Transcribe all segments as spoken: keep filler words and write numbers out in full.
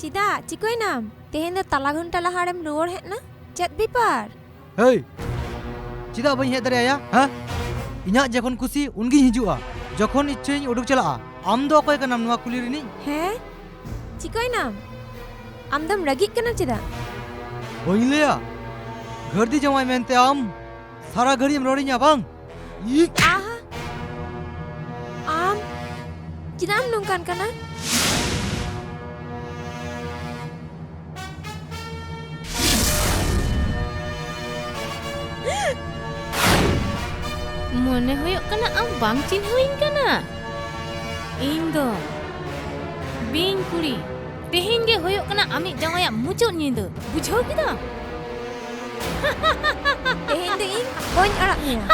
ᱪᱮᱫᱟᱜ? ᱪᱤᱠᱟᱹᱭᱱᱟᱢ? ᱛᱮᱦᱮᱧ ᱫᱚ ᱛᱟᱞᱟ ᱜᱷᱚᱱᱴᱟ ᱞᱟᱦᱟᱨᱮᱢ ᱨᱩᱣᱟᱹᱲ ᱦᱮᱡ ᱱᱟ? ᱪᱮᱫ ᱵᱮᱯᱟᱨ? ᱦᱮᱭ! ᱪᱮᱫᱟᱜ ᱵᱟᱹᱧ ᱦᱮᱡ ᱫᱟᱲᱮᱭᱟᱭᱟ, ᱦᱮᱸ? ᱤᱧᱟᱹᱜ ᱡᱚᱠᱷᱚᱱ ᱠᱩᱥᱤ ᱩᱱᱜᱤᱧ ᱦᱤᱡᱩᱜᱼᱟ, ᱡᱚᱠᱷᱚᱱ ᱤᱪᱪᱷᱟᱹᱧ ᱩᱰᱩᱠ ᱪᱟᱞᱟᱜᱼᱟ᱾ ᱟᱢ ᱫᱚ ᱚᱠᱚᱭ ᱠᱟᱱᱟᱢ ᱱᱚᱣᱟ ᱠᱩᱞᱤ ᱨᱤᱱᱤᱡ? ᱦᱮᱸ? ᱪᱤᱠᱟᱹᱭᱱᱟᱢ? ᱟᱢ ᱫᱚᱢ ᱨᱟᱹᱜᱤᱜ ᱠᱟᱱᱟ ᱪᱮᱫᱟᱜ? ᱵᱟᱹᱧ ᱞᱟᱹᱭᱟ, ᱜᱷᱟᱹᱨᱫᱤ ᱡᱟᱶᱟᱭ ᱢᱮᱱᱛᱮ ᱟᱢ ᱥᱟᱨᱟ ᱜᱷᱟᱹᱲᱤᱡ ᱮᱢ ᱨᱚᱲᱤᱧᱟ ᱵᱟᱝ? ᱤᱠ! ᱟᱦᱟ! ᱟᱢ ᱪᱮᱫᱟᱜ ᱮᱢ ᱱᱚᱝᱠᱟᱱ ᱠᱟᱱᱟ? ᱢᱚᱱᱮ ᱦᱩᱭᱩᱜ ᱠᱟᱱᱟ ᱟᱢ ᱵᱟᱢ ᱪᱤᱱᱦᱟᱹᱣᱤᱧ ᱠᱟᱱᱟ᱾ ᱤᱧ ᱫᱚ ᱵᱤᱧ ᱠᱩᱲᱤ᱾ ᱛᱮᱦᱮᱧ ᱜᱮ ᱦᱩᱭᱩᱜ ᱠᱟᱱᱟ ᱟᱢᱤᱡ ᱡᱟᱶᱟᱭᱟᱜ ᱢᱩᱪᱟᱹᱫ ᱧᱤᱫᱟᱹ, ᱵᱩᱡᱷᱟᱹᱣ ᱠᱮᱫᱟᱢ? ᱛᱮᱦᱮᱧ ᱫᱚ ᱤᱧ ᱵᱟᱹᱧ ᱟᱲᱟᱜ ᱢᱮᱭᱟ᱾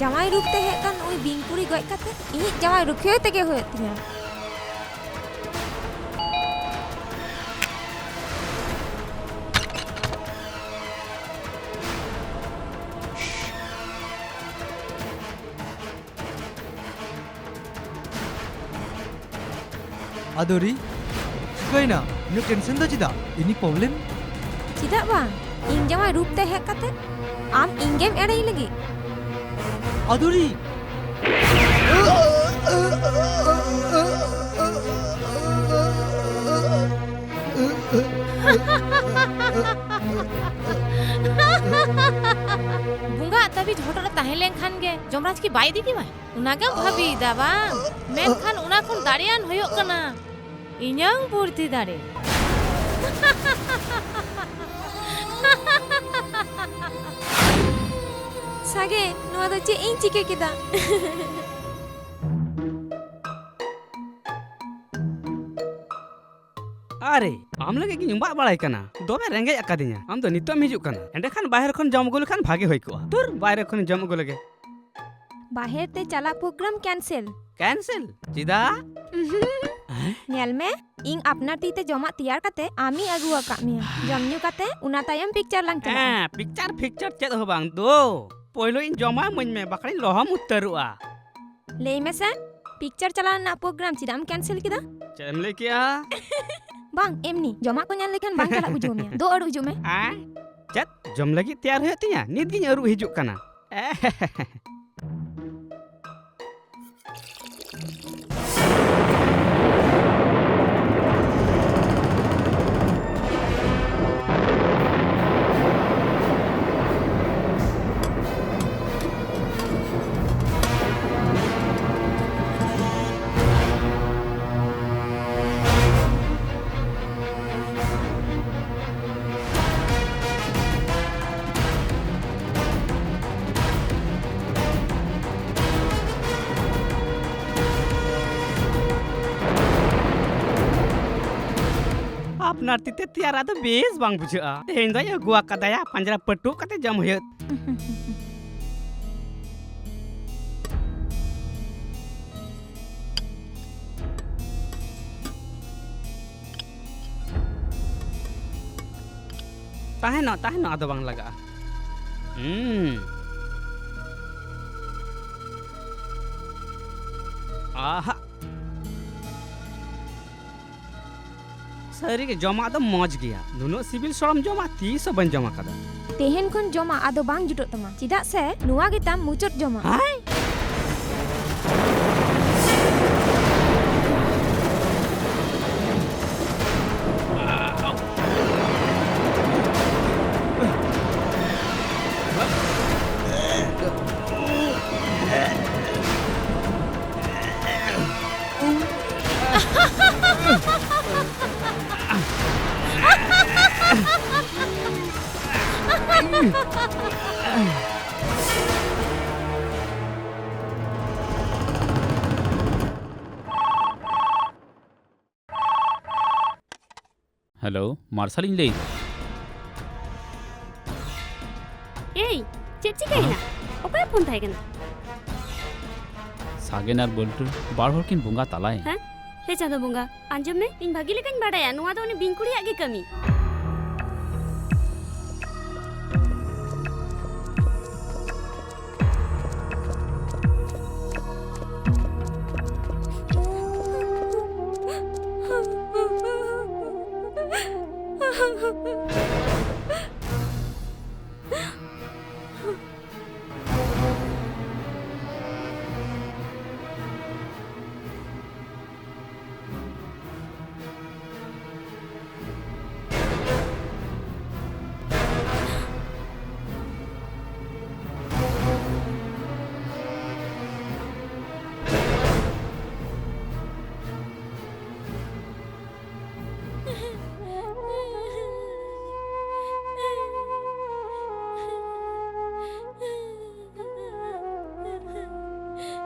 ᱡᱟᱶᱟᱭ ᱨᱩᱯ ᱛᱮ ᱦᱮᱡ ᱠᱟᱱ ᱱᱩᱭ ᱵᱤᱧ ᱠᱩᱲᱤ ᱜᱚᱡ ᱠᱟᱛᱮ ᱤᱧᱤᱡ ᱡᱟᱶᱟᱭ ᱨᱩᱠᱷᱤᱭᱟᱹ ᱛᱮᱜᱮ ᱦᱩᱭᱩᱜ ᱛᱤᱧᱟ᱾ ᱟᱫᱚ ᱨᱤ, ᱪᱤᱠᱟᱹᱭᱱᱟ? ᱩᱱᱟᱹᱜ ᱴᱮᱱᱥᱚᱱ ᱫᱚ ᱪᱮᱫᱟᱜ? Any problem? ᱪᱮᱫᱟᱜ ᱵᱟᱝ? ᱤᱧ ᱡᱟᱶᱟᱭ ᱨᱩᱯ ᱛᱮ ᱦᱮᱡ ᱠᱟᱛᱮ ᱟᱢ ᱤᱧ ᱜᱮᱢ ᱮᱲᱮᱭ ᱞᱟᱹᱜᱤᱫ? ᱟᱫᱚ ᱨᱤ! ᱵᱚᱸᱜᱟ ᱟᱜ ᱛᱟᱵᱤᱡ ᱦᱚᱴᱚᱜ ᱨᱮ ᱛᱟᱦᱮᱸ ᱞᱮᱱᱠᱷᱟᱱ ᱜᱮ ᱡᱚᱢᱨᱟᱡᱽ ᱠᱤ ᱵᱟᱭ ᱤᱫᱤ ᱠᱮᱢᱟᱭ? ᱚᱱᱟᱜᱮᱢ ᱵᱷᱟᱹᱵᱤᱭᱮᱫᱟ ᱵᱟᱝ? ᱢᱮᱱᱠᱷᱟᱱ ᱚᱱᱟ ᱠᱷᱚᱱ ᱫᱟᱲᱮᱭᱟᱱ ᱦᱩᱭᱩᱜ ᱠᱟᱱᱟ ᱤᱧᱟᱹᱝ ᱵᱩᱨᱫᱷᱤ ᱫᱟᱲᱮ᱾ ᱥᱟᱜᱮᱱ, ᱱᱚᱣᱟ ᱫᱚ ᱪᱮᱫ ᱤᱧ ᱪᱤᱠᱟᱹ ᱠᱮᱫᱟ? ᱟᱨᱮ, ᱟᱢ ᱞᱟᱹᱜᱤᱫ ᱜᱤᱧ ᱩᱢᱟᱜ ᱵᱟᱲᱟᱭ ᱠᱟᱱᱟ᱾ ᱫᱚᱢᱮ ᱨᱮᱸᱜᱮᱡ ᱟᱠᱟᱫᱤᱧᱟ᱾ ᱟᱢ ᱫᱚ ᱱᱤᱛᱚᱜ ᱮᱢ ᱦᱤᱡᱩᱜ ᱠᱟᱱᱟ᱾ ᱮᱸᱰᱮᱠᱷᱟᱱ ᱵᱟᱦᱮᱨ ᱠᱷᱚᱱ ᱡᱚᱢ ᱟᱹᱜᱩ ᱞᱮᱠᱷᱟᱱ ᱵᱷᱟᱜᱮ ᱦᱩᱭ ᱠᱚᱜᱼᱟ᱾ ᱫᱩᱨ, ᱵᱟᱦᱮᱨ ᱠᱷᱚᱱ ᱡᱚᱢ ᱟᱹᱜᱩ ᱞᱮᱜᱮ᱾ ᱵᱟᱦᱮᱨ ᱛᱮ ᱪᱟᱞᱟᱜ program cancel᱾ Cancel? ᱪᱮᱫᱟᱜ? ᱩᱦᱩᱸ᱾ ᱦᱮᱸ? ᱧᱮᱞ ᱢᱮ, ᱤᱧ ᱟᱯᱱᱟᱨ ᱛᱤ ᱛᱮ ᱡᱚᱢᱟᱜ ᱛᱮᱭᱟᱨ ᱠᱟᱛᱮ ᱟᱢᱤᱧ ᱟᱹᱜᱩ ᱟᱠᱟᱫ ᱢᱮᱭᱟ᱾ ᱡᱚᱢ ᱧᱩ ᱠᱟᱛᱮ ᱚᱱᱟ ᱛᱟᱭᱚᱢ picture ᱞᱟᱝ ᱪᱟᱞᱟᱜᱼᱟ᱾ ᱦᱮᱸ, picture ᱯᱷᱤᱠᱪᱟᱨ ᱪᱮᱫ ᱦᱚᱸ ᱵᱟᱝ ᱫᱳ᱾ ᱯᱳᱭᱞᱳ ᱤᱧ ᱡᱚᱢᱟ, ᱤᱢᱟᱹᱧ ᱢᱮ, ᱵᱟᱠᱷᱟᱱᱤᱧ ᱞᱚᱦᱚᱢ ᱩᱛᱟᱹᱨᱚᱜᱼᱟ᱾ ᱞᱟᱹᱭ ᱢᱮᱥᱮ, picture ᱪᱟᱞᱟᱣ ᱨᱮᱱᱟᱜ program ᱪᱮᱫᱟᱜ ᱮᱢ cancel ᱠᱮᱫᱟ? ᱪᱮᱫ ᱮᱢ ᱞᱟᱹᱭ ᱠᱮᱜᱼᱟ? ᱵᱟᱝ, ᱮᱢᱱᱤ᱾ ᱡᱚᱢᱟᱜ ᱠᱚ ᱧᱮᱞ ᱞᱮᱠᱷᱟᱱ ᱵᱟᱝ ᱪᱟᱞᱟᱜ ᱵᱩᱡᱷᱟᱹᱣ ᱢᱮᱭᱟ᱾ ᱫᱳ, ᱟᱹᱨᱩᱵ ᱦᱤᱡᱩᱜ ᱢᱮ᱾ ᱟᱸ? ᱪᱮᱫ? ᱡᱚᱢ ᱞᱟᱹᱜᱤᱫ ᱛᱮᱭᱟᱨ ᱦᱩᱭᱩᱜ ᱛᱤᱧᱟ? ᱱᱤᱛ ᱜᱤᱧ ᱟᱹᱨᱩᱵ ᱦᱤᱡᱩᱜ ᱠᱟᱱᱟ᱾ ᱟᱯᱱᱟᱨ ᱛᱤᱛᱮ ᱛᱮᱭᱟᱨᱟᱜ ᱫᱚ ᱵᱮᱥ ᱵᱟᱝ ᱵᱩᱡᱷᱟᱹᱜᱼᱟ᱾ ᱛᱮᱦᱮᱧ ᱫᱚᱧ ᱟᱹᱜᱩ ᱟᱠᱟᱫᱟᱭᱟ, ᱯᱟᱸᱡᱽᱨᱟ ᱯᱟᱹᱴᱩᱵ ᱠᱟᱛᱮ ᱡᱚᱢ ᱦᱩᱭᱩᱜ᱾ ᱛᱟᱦᱮᱱᱚᱜ, ᱛᱟᱦᱮᱱᱚᱜ, ᱟᱫᱚ ᱵᱟᱝ ᱞᱟᱜᱟᱜᱼᱟ᱾ ᱦᱩᱸ᱾ ᱟᱦᱟ᱾ ᱥᱟᱹᱨᱤᱜᱮ ᱡᱚᱢᱟᱜ ᱫᱚ ᱢᱚᱡᱽ ᱜᱮᱭᱟ᱾ ᱱᱩᱱᱟᱹᱜ ᱥᱤᱵᱤᱞ ᱥᱚᱲᱚᱢ ᱡᱚᱢᱟᱜ ᱛᱤᱥ ᱦᱚᱸ ᱵᱟᱹᱧ ᱡᱚᱢ ᱟᱠᱟᱫᱟ᱾ ᱛᱮᱦᱮᱧ ᱠᱷᱚᱱ ᱡᱚᱢᱟᱜ ᱟᱫᱚ ᱵᱟᱝ ᱡᱩᱴᱟᱹᱜ ᱛᱟᱢᱟ, ᱪᱮᱫᱟᱜ ᱥᱮ ᱱᱚᱣᱟ ᱜᱮ ᱛᱟᱢ ᱢᱩᱪᱟᱹᱫ ᱡᱚᱢᱟᱜ᱾ ᱦᱮᱸ? ᱦᱮᱞᱳ, ᱢᱟᱨᱥᱟᱞ ᱤᱧ ᱞᱟᱹᱭᱫᱟ᱾ ᱮᱭ, ᱪᱮᱫ ᱪᱤᱠᱟᱹᱭᱮᱱᱟ? ᱚᱠᱚᱭᱟᱜ ᱯᱷᱳᱱ ᱛᱟᱦᱮᱸ ᱠᱟᱱᱟ? ᱥᱟᱜᱮᱱ ᱟᱨ ᱵᱚᱞᱴᱩ ᱵᱟᱨ ᱦᱚᱲ ᱠᱤᱱ ᱵᱚᱸᱜᱟ ᱛᱟᱞᱟᱭᱮᱱ᱾ ᱦᱮᱸ? ᱦᱮ ᱪᱟᱸᱫᱚ ᱵᱚᱸᱜᱟ, ᱟᱸᱡᱚᱢ ᱢᱮ, ᱤᱧ ᱵᱷᱟᱹᱜᱤ ᱞᱮᱠᱟᱧ ᱵᱟᱰᱟᱭᱟ ᱱᱚᱣᱟ ᱫᱚ ᱩᱱᱤ ᱵᱤᱧ ᱠᱩᱲᱤᱭᱟᱜ ᱜᱮ ᱠᱟᱹᱢᱤ᱾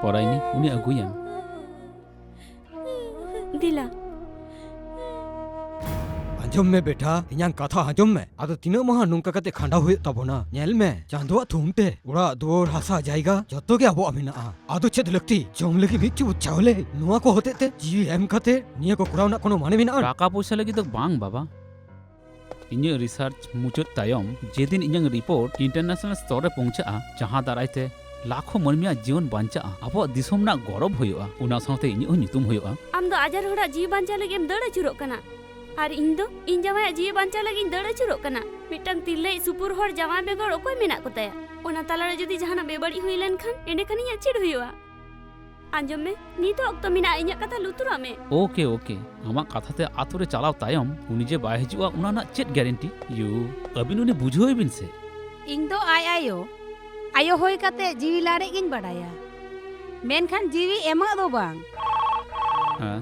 ᱯᱚᱨᱟᱭᱱᱤ, ᱩᱱᱤ ᱟᱹᱜᱩᱭᱮᱢ᱾ ᱫᱮᱞᱟ᱾ ᱟᱸᱡᱚᱢ ᱢᱮ ᱵᱮᱴᱟ, ᱤᱧᱟᱝ ᱠᱟᱛᱷᱟ ᱟᱸᱡᱚᱢ ᱢᱮ᱾ ᱟᱫᱚ ᱛᱤᱱᱟᱹᱜ ᱢᱟᱦᱟ ᱱᱚᱝᱠᱟ ᱠᱟᱛᱮ ᱠᱷᱟᱸᱰᱟᱣ ᱦᱩᱭᱩᱜ ᱛᱟᱵᱚᱱᱟ? ᱧᱮᱞ ᱢᱮ, ᱪᱟᱸᱫᱳᱣᱟᱜ ᱛᱷᱩᱢ ᱛᱮ ᱚᱲᱟᱜ ᱫᱩᱣᱟᱹᱨ, ᱦᱟᱥᱟ ᱡᱟᱭᱜᱟ ᱡᱚᱛᱚ ᱜᱮ ᱟᱵᱚᱣᱟᱜ ᱢᱮᱱᱟᱜᱼᱟ᱾ ᱟᱫᱚ ᱪᱮᱫ ᱞᱟᱹᱠᱛᱤ? ᱡᱚᱢ ᱞᱟᱹᱜᱤᱫ ᱢᱤᱫ ᱪᱩᱯᱩᱫ ᱪᱟᱣᱞᱮ, ᱱᱚᱣᱟ ᱠᱚ ᱦᱚᱛᱮᱡ ᱛᱮ ᱡᱤᱣᱤ ᱮᱢ ᱠᱟᱛᱮ ᱱᱤᱭᱟᱹ ᱠᱚ ᱠᱚᱨᱟᱣ ᱨᱮᱱᱟᱜ ᱠᱳᱱᱳ ᱢᱟᱱᱮ ᱢᱮᱱᱟᱜᱼᱟ? ᱴᱟᱠᱟ ᱯᱚᱭᱥᱟ ᱞᱟᱹᱜᱤᱫ ᱫᱚ ᱵᱟᱝ, ᱵᱟᱵᱟ᱾ ᱤᱧᱟᱹᱜ ᱨᱤᱥᱟᱨᱪ ᱢᱩᱪᱟᱹᱫ ᱛᱟᱭᱚᱢ, ᱡᱮᱫᱤᱱ ᱤᱧᱟᱹᱜ ᱨᱤᱯᱳᱨᱴ ᱤᱱᱴᱟᱨᱱᱮᱥᱱᱟᱞ ᱥᱛᱚᱨ ᱨᱮ ᱯᱳᱸᱪᱷᱟᱜᱼᱟ, ᱡᱟᱦᱟᱸ ᱫᱟᱨᱟᱭ ᱛᱮ ᱞᱟᱠᱷᱚ ᱢᱟᱹᱱᱢᱤᱭᱟᱜ ᱡᱤᱭᱚᱱ ᱵᱟᱧᱪᱟᱜᱼᱟ, ᱟᱵᱚᱣᱟᱜ ᱫᱤᱥᱚᱢ ᱨᱮᱱᱟᱜ ᱜᱚᱨᱚᱵ ᱦᱩᱭᱩᱜᱼᱟ, ᱚᱱᱟ ᱥᱟᱶᱛᱮ ᱤᱧᱟᱹᱜ ᱦᱚᱸ ᱧᱩᱛᱩᱢ ᱦᱩᱭᱩᱜᱼᱟ᱾ ᱟᱢ ᱫᱚ ᱟᱡᱟᱨ ᱦᱚᱲᱟᱜ ᱡᱤᱣᱤ ᱵᱟᱧᱪᱟᱣ ᱞᱟᱹᱜᱤᱫ ᱮᱢ ᱫᱟᱹᱲ ᱟᱹᱪᱩᱨᱚᱜ ᱠᱟᱱᱟ, ᱟᱨ ᱤᱧ ᱫᱚ ᱤᱧ ᱡᱟᱶᱟᱭᱟᱜ ᱡᱤᱣᱤ ᱵᱟᱧᱪᱟᱣ ᱞᱟᱹᱜᱤᱫ ᱤᱧ ᱫᱟᱹᱲ ᱟᱹᱪᱩᱨᱚᱜ ᱠᱟᱱᱟ᱾ ᱢᱤᱫᱴᱟᱝ ᱛᱤᱨᱞᱟᱹᱭᱤᱡ ᱥᱩᱯᱩᱨ ᱦᱚᱲ ᱡᱟᱶᱟᱭ ᱵᱮᱜᱚᱨ ᱚᱠᱚᱭ ᱢᱮᱱᱟᱜ ᱠᱚᱛᱟᱭᱟ? ᱚᱱᱟ ᱛᱟᱞᱟᱨᱮ ᱡᱩᱫᱤ ᱡᱟᱦᱟᱱᱟᱜ ᱵᱮᱵᱟᱹᱲᱤᱡ ᱦᱩᱭ ᱞᱮᱱᱠᱷᱟᱱ, ᱮᱸᱰᱮᱠᱷᱟᱱ ᱤᱧᱟᱜ ᱪᱮᱫ ᱦᱩᱭᱩᱜᱼᱟ? ᱟᱸᱡᱚᱢ ᱢᱮ, ᱱᱤᱛ ᱦᱚᱸ ᱚᱠᱛᱚ ᱢᱮᱱᱟᱜᱼᱟ, ᱤᱧᱟᱜ ᱠᱟᱛᱷᱟ ᱞᱩᱛᱩᱨᱟᱜ ᱢᱮ᱾ Okay, okay. ᱟᱢᱟᱜ ᱠᱟᱛᱷᱟ ᱛᱮ ᱟᱛᱳ ᱨᱮ ᱪᱟᱞᱟᱣ ᱛᱟᱭᱚᱢ, ᱩᱱᱤ ᱡᱮ ᱵᱟᱭ ᱦᱤᱡᱩᱜᱼᱟ, ᱚᱱᱟ ᱨᱮᱱᱟᱜ ᱪᱮᱫ ᱜᱮᱨᱮᱱᱴᱤ? ᱭᱩ, ᱟᱹᱵᱤᱱ ᱩᱱᱤ ᱵᱩᱡᱷᱟᱹᱣ ᱮ ᱵᱤᱱ ᱥᱮ᱾ ᱤᱧ ᱫᱚ ᱟᱡ ᱟᱭᱳ᱾ ᱟᱭᱳ ᱦᱩᱭ ᱠᱟᱛᱮ ᱡᱤᱣᱤ ᱞᱟᱲᱮᱡ ᱜᱤᱧ ᱵᱟᱰᱟᱭᱟ, ᱢᱮᱱᱠᱷᱟᱱ ᱡᱤᱣᱤ ᱮᱢᱚᱜ ᱫᱚ ᱵᱟᱝ᱾ ᱦᱮᱸ᱾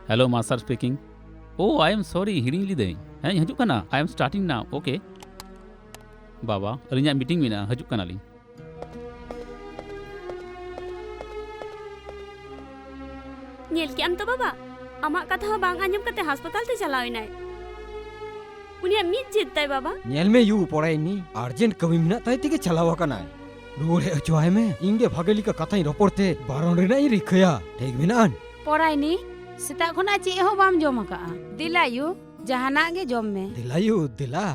ᱦᱮᱞᱳ, ᱢᱟᱨᱥᱟᱞ speaking. O, I am sorry, ᱦᱤᱲᱤᱧ ᱞᱤᱫᱟᱹᱧ᱾ ᱦᱮᱸ, ᱦᱤᱡᱩᱜ ᱠᱟᱱᱟ᱾ I am starting now. Okay. ᱵᱟᱵᱟ, ᱟᱹᱞᱤᱧᱟᱜ ᱢᱤᱴᱤᱝ ᱢᱮᱱᱟᱜᱼᱟ, ᱦᱤᱡᱩᱜ ᱠᱟᱱᱟᱞᱤᱧ᱾ ᱧᱮᱞ ᱠᱮᱜ ᱟᱢ ᱛᱚ ᱵᱟᱵᱟ, ᱟᱢᱟᱜ ᱠᱟᱛᱷᱟ ᱦᱚᱸ ᱵᱟᱝ ᱟᱸᱡᱚᱢ ᱠᱟᱛᱮ ᱦᱟᱥᱯᱟᱛᱟᱞ ᱛᱮ ᱪᱟᱞᱟᱣ ᱮᱱᱟᱭ᱾ ᱩᱱᱤᱭᱟᱜ ᱢᱤᱫ ᱡᱮᱫ ᱛᱟᱭ, ᱵᱟᱵᱟ᱾ ᱧᱮᱞ ᱢᱮ ᱭᱩ, ᱯᱚᱲᱟᱭᱱᱤ, urgent ᱠᱟᱹᱢᱤ ᱢᱮᱱᱟᱜ ᱛᱟᱭ ᱛᱮᱜᱮ ᱪᱟᱞᱟᱣ ᱟᱠᱟᱱᱟᱭ᱾ ᱨᱩᱣᱟᱹᱲ ᱦᱮᱡ ᱦᱚᱪᱚᱣᱟᱭ ᱢᱮ᱾ ᱤᱧ ᱜᱮ ᱵᱷᱟᱜᱮ ᱞᱮᱠᱟ ᱠᱟᱛᱷᱟᱧ ᱨᱚᱯᱚᱲ ᱛᱮ ᱵᱟᱨᱚᱱ ᱨᱮᱱᱟᱜ ᱤᱧ ᱨᱤᱠᱟᱹᱭᱟ᱾ ᱴᱷᱤᱠ ᱢᱮᱱᱟᱜᱼᱟ? ᱯᱚᱲᱟᱭᱱᱤ, ᱥᱮᱛᱟᱜ ᱠᱷᱚᱱᱟᱜ ᱪᱮᱫ ᱦᱚᱸ ᱵᱟᱢ ᱡᱚᱢ ᱟᱠᱟᱫᱼᱟ᱾ ᱫᱮᱞᱟ ᱭᱩ, ᱡᱟᱦᱟᱱᱟᱜ ᱜᱮ ᱡᱚᱢ ᱢᱮ᱾ ᱫᱮᱞᱟ ᱭᱩ, ᱫᱮᱞᱟ᱾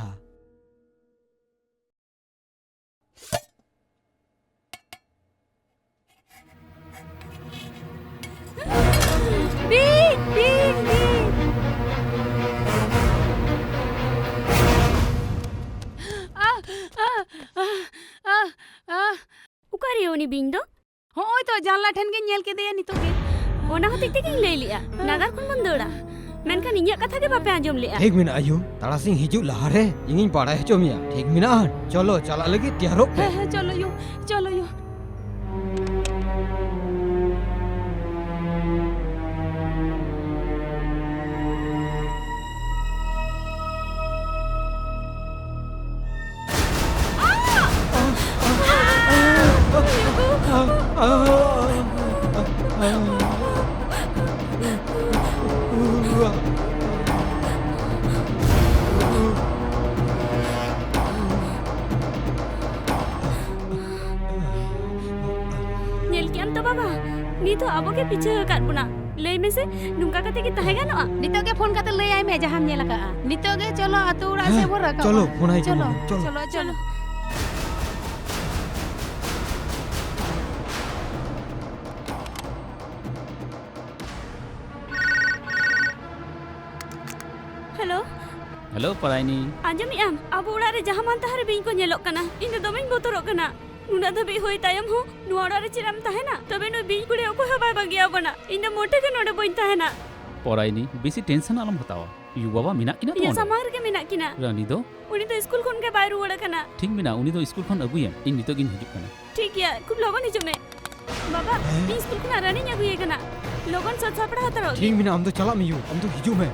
ᱵᱤᱧ! ᱵᱤᱧ! ᱵᱤᱧ! ᱟᱦ! ᱟᱦ! ᱟᱦ! ᱟᱦ! ᱟᱦ! ᱚᱠᱟᱨᱮ ᱩᱱᱤ ᱵᱤᱧ ᱫᱚ? ᱦᱚᱸᱜᱼᱚᱭ ᱛᱚ, ᱡᱟᱱᱞᱟ ᱴᱷᱮᱱ ᱜᱤᱧ ᱧᱮᱞ ᱠᱮᱫᱮᱭᱟ ᱱᱤᱛᱚᱜ ᱜᱮ᱾ ᱚᱱᱟ ᱦᱚᱛᱮᱡ ᱛᱮᱜᱤᱧ ᱞᱟᱹᱭ ᱞᱮᱜᱼᱟ, ᱱᱟᱜᱟᱨ ᱠᱷᱚᱱ ᱵᱚᱱ ᱫᱟᱹᱲᱟ᱾ ᱢᱮᱱᱠᱷᱟᱱ ᱤᱧᱟᱹᱜ ᱠᱟᱛᱷᱟ ᱜᱮ ᱵᱟᱯᱮ ᱟᱸᱡᱚᱢ ᱞᱮᱜᱼᱟ᱾ ᱴᱷᱤᱠ ᱢᱮᱱᱟᱜᱼᱟ ᱭᱩ, ᱛᱟᱨᱟᱥᱤᱧ ᱦᱤᱡᱩᱜ ᱞᱟᱦᱟᱨᱮ ᱤᱧᱤᱧ ᱵᱟᱲᱟᱭ ᱦᱚᱪᱚ ᱢᱮᱭᱟ᱾ ᱴᱷᱤᱠ ᱢᱮᱱᱟᱜᱼᱟ? ᱪᱚᱞᱚ, ᱪᱟᱞᱟᱜ ᱞᱟᱹᱜᱤᱫ ᱛᱮᱭᱟᱨᱚᱜ ᱯᱮ᱾ ᱦᱮᱸ, ᱦᱮᱸ, ᱪᱚᱞᱚ ᱭᱩ, ᱪᱚᱞᱚ ᱭᱩ᱾ ᱧᱮᱞ ᱠᱮᱜᱼᱟᱢ ᱛᱚ ᱵᱟᱵᱟ, ᱱᱤᱛ ᱦᱚᱸ ᱟᱵᱚ ᱜᱮ ᱯᱤᱪᱷᱟᱹ ᱟᱠᱟᱫ ᱵᱚᱱᱟ᱾ ᱞᱟᱹᱭ ᱢᱮᱥᱮ, ᱱᱚᱝᱠᱟ ᱠᱟᱛᱮ ᱜᱮ ᱛᱟᱦᱮᱸ ᱜᱟᱱᱚᱜᱼᱟ? ᱱᱤᱛᱚᱜ ᱜᱮ ᱯᱷᱳᱱ ᱠᱟᱛᱮ ᱞᱟᱹᱭ ᱟᱭ ᱢᱮ ᱡᱟᱦᱟᱸᱢ ᱧᱮᱞ ᱟᱠᱟᱜᱼᱟ᱾ ᱱᱤᱛᱚᱜ ᱜᱮ ᱪᱚᱞᱚ ᱟᱹᱛᱩ ᱚᱲᱟᱜ ᱥᱮᱫ ᱦᱮᱸ, ᱵᱚᱱ ᱨᱟᱠᱟᱵᱼᱟ᱾ ᱪᱚᱞᱚ, ᱯᱷᱳᱱ ᱟᱭ ᱪᱚᱞᱚ, ᱠᱟᱹᱱᱟᱹᱧ, ᱪᱚᱞᱚ᱾ ᱪᱚᱞᱚ, ᱪᱚᱞᱚ᱾ ᱦᱮᱞᱳ᱾ ᱦᱮᱞᱳ, ᱯᱟᱨᱟᱭᱱᱤ᱾ ᱟᱸᱡᱚᱢᱮᱜ ᱟᱢ? ᱟᱵᱚ ᱚᱲᱟᱜ ᱨᱮ ᱡᱟᱦᱟᱸ ᱢᱟᱱ ᱛᱟᱦᱟᱸ ᱨᱮ ᱵᱤᱧ ᱠᱚ ᱧᱮᱞᱚᱜ ᱠᱟᱱᱟ᱾ ᱤᱧ ᱫᱚ ᱫᱚᱢᱮᱧ ᱵᱚᱛᱚᱨᱚᱜ ᱠᱟᱱᱟ᱾ ᱱᱩᱱᱟᱹᱜ ᱫᱷᱟᱹᱵᱤᱡ ᱦᱩᱭ ᱛᱟᱭᱚᱢ ᱦᱚᱸ ᱱᱚᱣᱟ ᱚᱲᱟᱜ ᱨᱮ ᱪᱮᱫ ᱮᱢ ᱛᱟᱦᱮᱱᱟ? ᱛᱚᱵᱮ ᱱᱩᱭ ᱵᱤᱧ ᱠᱩᱲᱤ ᱚᱠᱚᱭ ᱦᱚᱸ ᱵᱟᱭ ᱵᱟᱹᱜᱤᱭᱟᱵᱚᱱᱟ᱾ ᱤᱧ ᱫᱚ ᱢᱚᱴᱮ ᱜᱮ ᱱᱚᱰᱮ ᱵᱟᱹᱧ ᱛᱟᱦᱮᱱᱟ᱾ ᱯᱚᱨᱟᱭᱱᱤ, ᱵᱮᱥᱤ ᱴᱮᱱᱥᱚᱱ ᱟᱞᱚᱢ ᱦᱟᱛᱟᱣᱟ᱾ ᱭᱩ ᱵᱟᱵᱟ ᱢᱮᱱᱟᱜ ᱠᱤᱱᱟ ᱛᱚ ᱤᱧᱟᱹᱜ ᱚᱸᱰᱮ᱾ ᱥᱟᱢᱟᱝ ᱨᱮᱜᱮ ᱢᱮᱱᱟᱜ ᱠᱤᱱᱟ᱾ ᱨᱟᱱᱤ ᱫᱚ? ᱩᱱᱤ ᱫᱚ ᱥᱠᱩᱞ ᱠᱷᱚᱱ ᱜᱮ ᱵᱟᱭ ᱨᱩᱣᱟᱹᱲ ᱟᱠᱟᱱᱟ᱾ ᱴᱷᱤᱠ ᱢᱮᱱᱟᱜᱼᱟ, ᱩᱱᱤ ᱫᱚ ᱥᱠᱩᱞ ᱠᱷᱚᱱ ᱟᱹᱜᱩᱭᱮᱢ᱾ ᱤᱧ ᱱᱤᱛᱚᱜ ᱜᱤᱧ ᱦᱤᱡᱩᱜ ᱠᱟᱱᱟ᱾ ᱴᱷᱤᱠ ᱜᱮᱭᱟ, ᱠᱷᱩᱵ ᱞᱚᱜᱚᱱ ᱦᱤᱡᱩᱜ ᱢᱮ᱾ ᱵᱟᱵᱟ, ᱦᱮᱸ? ᱤᱧ ᱥᱠᱩᱞ ᱠᱷᱚᱱᱟᱜ ᱨᱟᱱᱤᱧ ᱟᱹᱜᱩᱭᱮ ᱠᱟᱱᱟ᱾ ᱞᱚᱜᱚᱱ ᱥᱟᱹᱛ ᱥᱟᱯᱲᱟᱣ ᱦᱟᱛᱟᱲᱚᱜ ᱴᱷᱤᱠ ᱢᱮ᱾ ᱢᱮᱱᱟᱜᱼᱟ, ᱟᱢ ᱫᱚ ᱪᱟᱞᱟᱜ ᱢᱮ ᱭᱩ, ᱟᱢ ᱫᱚ ᱦᱤᱡᱩᱜ ᱢᱮ᱾